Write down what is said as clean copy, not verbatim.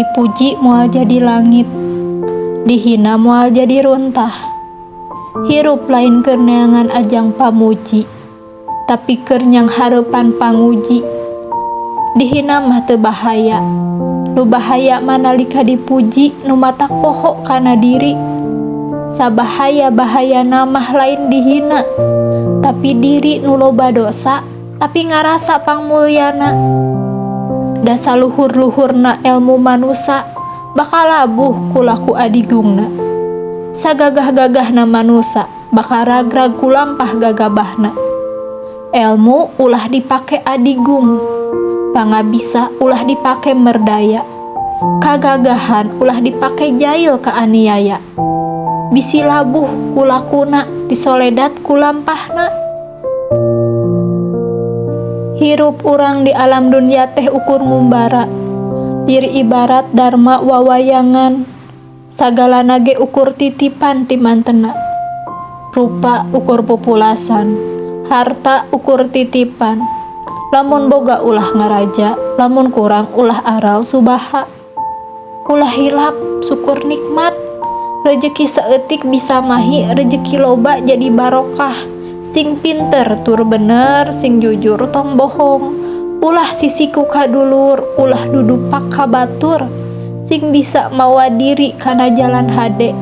Dipuji moal jadi langit, dihina moal jadi runtah. Hirup lain keur neangan ajang pamuji, tapi keur nyanghareupan panguji. Dihina mah teu bahaya, nu bahaya mah nalika dipuji nu matak poho kana diri. Sabahaya-bahayana mah lain dihina, tapi diri nu loba dosa tapi ngarasa pangmulyana. Da saluhur-luhurna elmu manusa bakal labuh ku laku adigungna. Sagagah-gagahna manusa bakal ragrag ku lampah gagabahna. Elmu ulah dipake adigung, pangabisa ulah dipake merdaya, kagagahan ulah dipake jail kaaniaya. Bisi labuh ku lakuna, disoledat ku lampahna. Hirup urang di alam dunya teh ukur ngumbara, diri ibarat darma wawayangan, sagalana ge ukur titipan ti mantena. Rupa ukur pupulasan, harta ukur titipan. Lamun boga ulah ngaraja, lamun kurang ulah aral subaha. Ulah hilap syukur nikmat, rejeki saeutik bisa mahi, rejeki loba jadi barokah. Sing pinter tur bener, sing jujur tong bohong. Ulah sisiku ka dulur, ulah dudupak ka batur. Sing bisa mawa diri kana jalan hade.